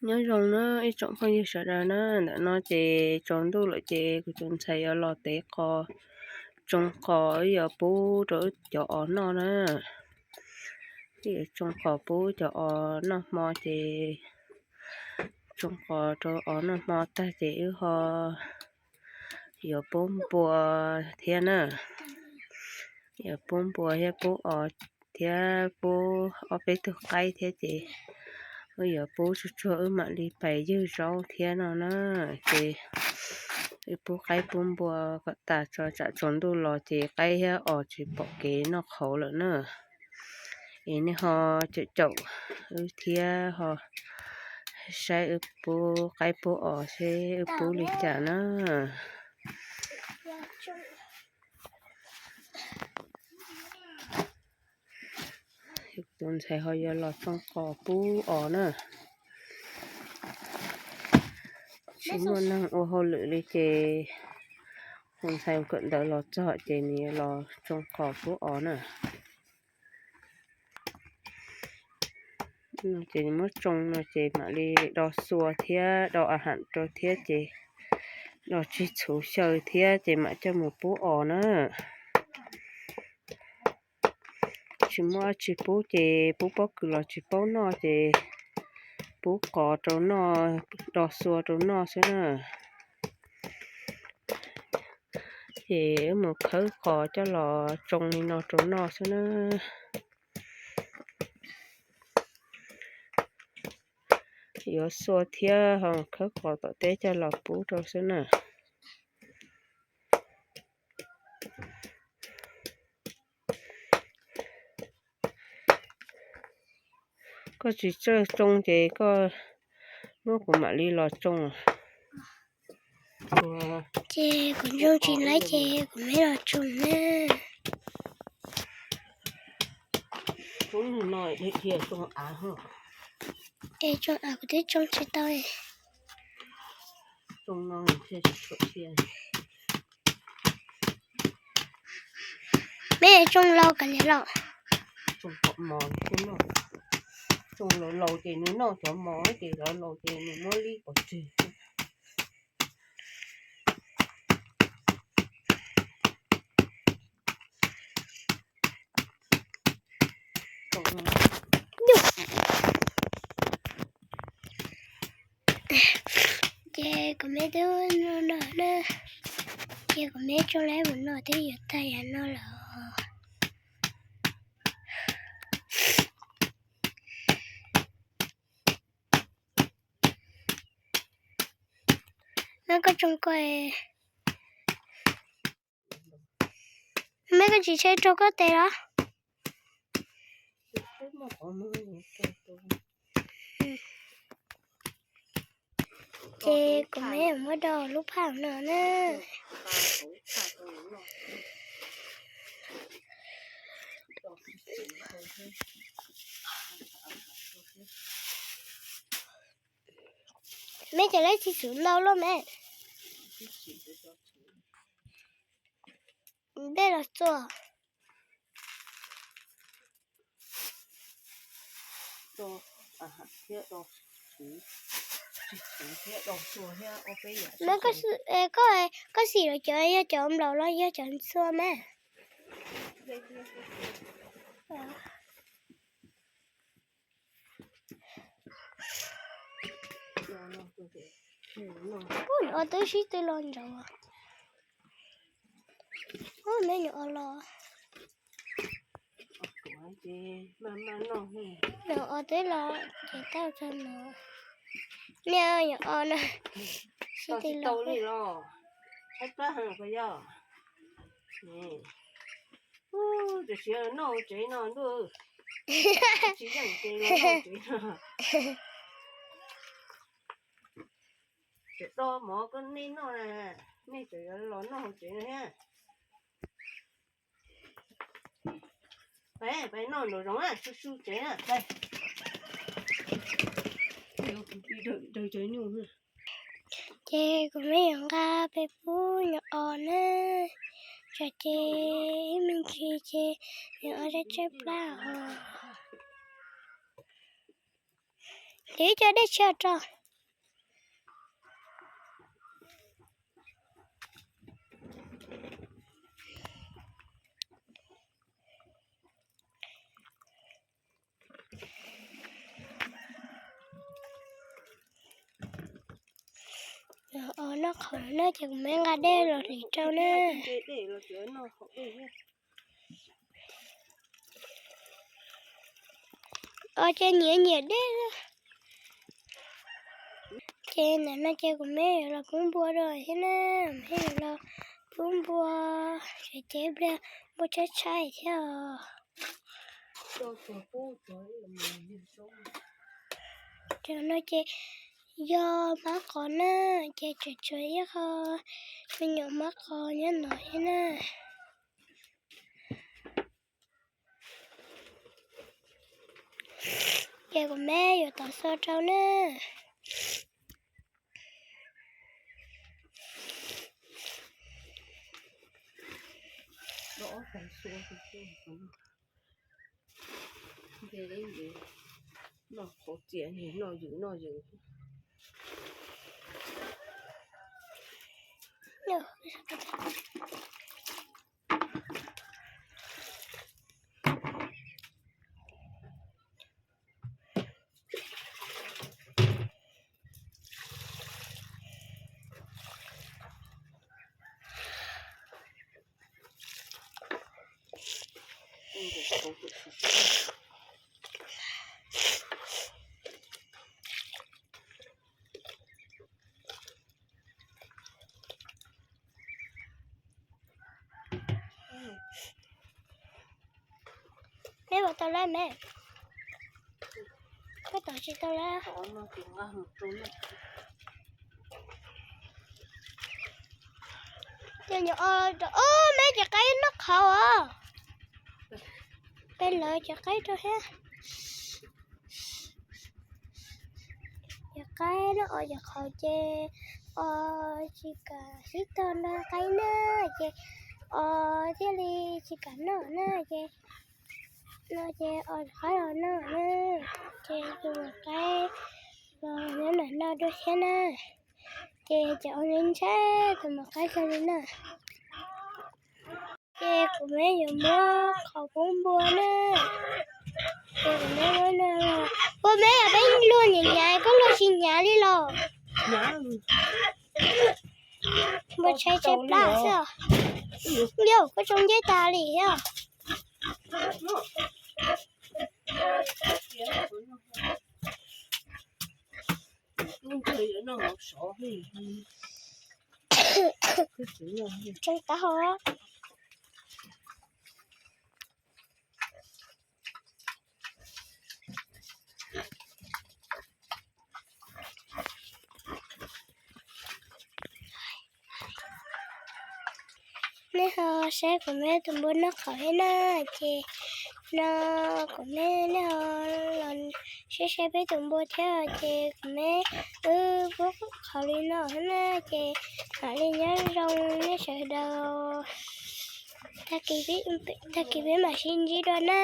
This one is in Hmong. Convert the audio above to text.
Nyob zoo na ib tsoom phooj ywg sawv daws na, ntawm no ces tsaus ntuj lawm ces kuv tus ntxhais yuav los tev qos, tsoo qos wb yuav pub rau wb cov os noj na. Wb yuav tsoo qos pub cov os noj hmo ces tsoo qos rau os noj hmo tag ces wb ho yuav pub npua thiab na. Yuav pub npua thiab pub os thiab pub ob peb tug qaib thiab ces wb yuav pub tsuag tsuag wb mam li pais ywg zaub thiab no na. Ces wb pub qaib pub npua kom tas tso tsam tsaus ntuj los ces qaib thiab os tsis pom kev noj qhauv lawm na. Es nej ho caum caum wb thiab ho saib wb pub qaib pub os seb wb pub li cas na. Tus ntxhais ho yuav los tsoo qos pub os na. Tsis muaj neeg ua hauj lwm li ces tus ntxhais kawm ntawv los txog ces nws yuav los tsoo qos pub os na. Ces muab tsoo no ces mam li do xua thiab do a ham rau thiab ces do tsig txhuv xyaw thiab ces mam coj mus pub os na. Tsis muaj dab tsi pub ces pub pob kws los tsis paub noj ces pub qos rau noj, do xua rau noj xwb na. Ces wb mus khawb qos coj los tsoo li no rau noj xwb na. Yuav xua thiab ho khawb qos tom teb coj los pub rau xwb na. Koj tsis txawj tsoo ces koj muab kuv mam li los tsoo. Ces kuv tsoo tsis laib ces kuv mam los tsoo na. Es tsoo av kuv twb tsoo tsis tau. Mej tsoo laus kav liam los? Tsoo laus ces nws noj cov mos ces cov laus ces nws muab lib pov tseg. Ces kuv meb twb no no na, ces kuv meb tsoo laib mus no twb yuav tag yam no lawm. Meb koj tsoo ko, meb koj tsis tseg raug koj tes los? Ces kuv meb yuav muab do lub phaj no na. Meb cov lab tsis txwv ntau loj meb. Ntej los txuas. Meb, koj xim los cov yog cov nplaum los yog cov ntxhua meb? Ub, nyuam os twb sib tw los ntsaud. Ub, meb nyuam os los. Nyuam os twb los ces tau txog no. Niam, nyuam os no sib tw los. Tam sim noj hauv tsev no ntuj, tsis yeej ces los noj hauv tsev no. Tseem do mov koj nej noj na, nej tseem yuav los noj hauv tsev no thiab. Peb, peb noj nraum zoov na, su su tsev na, peb. Ces kuv meb yuav nqa peb pub nyuam os na, tsam ces ib me ntsis ces nyuam os tshaib tshaib plab os. Li ib co dej tshiab rau. Os, noj qhauv no ces kuv mam nqa dej los hliv rau na. Os, ces nyiam nyiam dej. Ces ntawm no ces kuv mam yuav los pub npua rau thiab na, mam yuav los pub npua, ces ib pliag npua tshaib tshaib thiab os. Cov no ces yog mab qos na, ces tseem tshuav ib qho me nyuam mab qos nyob no thiab na. Ces kuv mam yuav tov xo rau na. Noj qhauv txias, noj ywm noj ywm. Neb puas tau lawm me? Koj tov tsis tau lawm. Ces nyuam o, o, me ces qaib noj qhauv os. Peb lawv ces qaib rau thiab. Ces qaib noj o ces qhauv ces o tsis kam sib tog nrog qaib na, ces o thiaj li tsis kam noj na, ces no ces o qaib los noj na, ces tus qaib los nyob ntawm no dua thiab na, ces cov o ntshai tus maum qaib kawg li na. Ces kuv mam yuav muab qhauv pub npua na. Ces kuv mam muab no, ua me yog peb luag nyiam nyav, koj luag tsis nyav li los? Npua tshais tshaib plab xwb os. Yog koj tsoo ncej tas li thiab. Tsoo taub hau. Nej ho saib kuv mam tus npua noj qhauv thiab na, ces no kuv mam nej ho los saib saib peb tus npua thiab, ces kuv mam wb pub qhauv li no thiab na, ces mam li nyob zoo nej sawv daws. Tag kis peb mam sib ntsib dua na.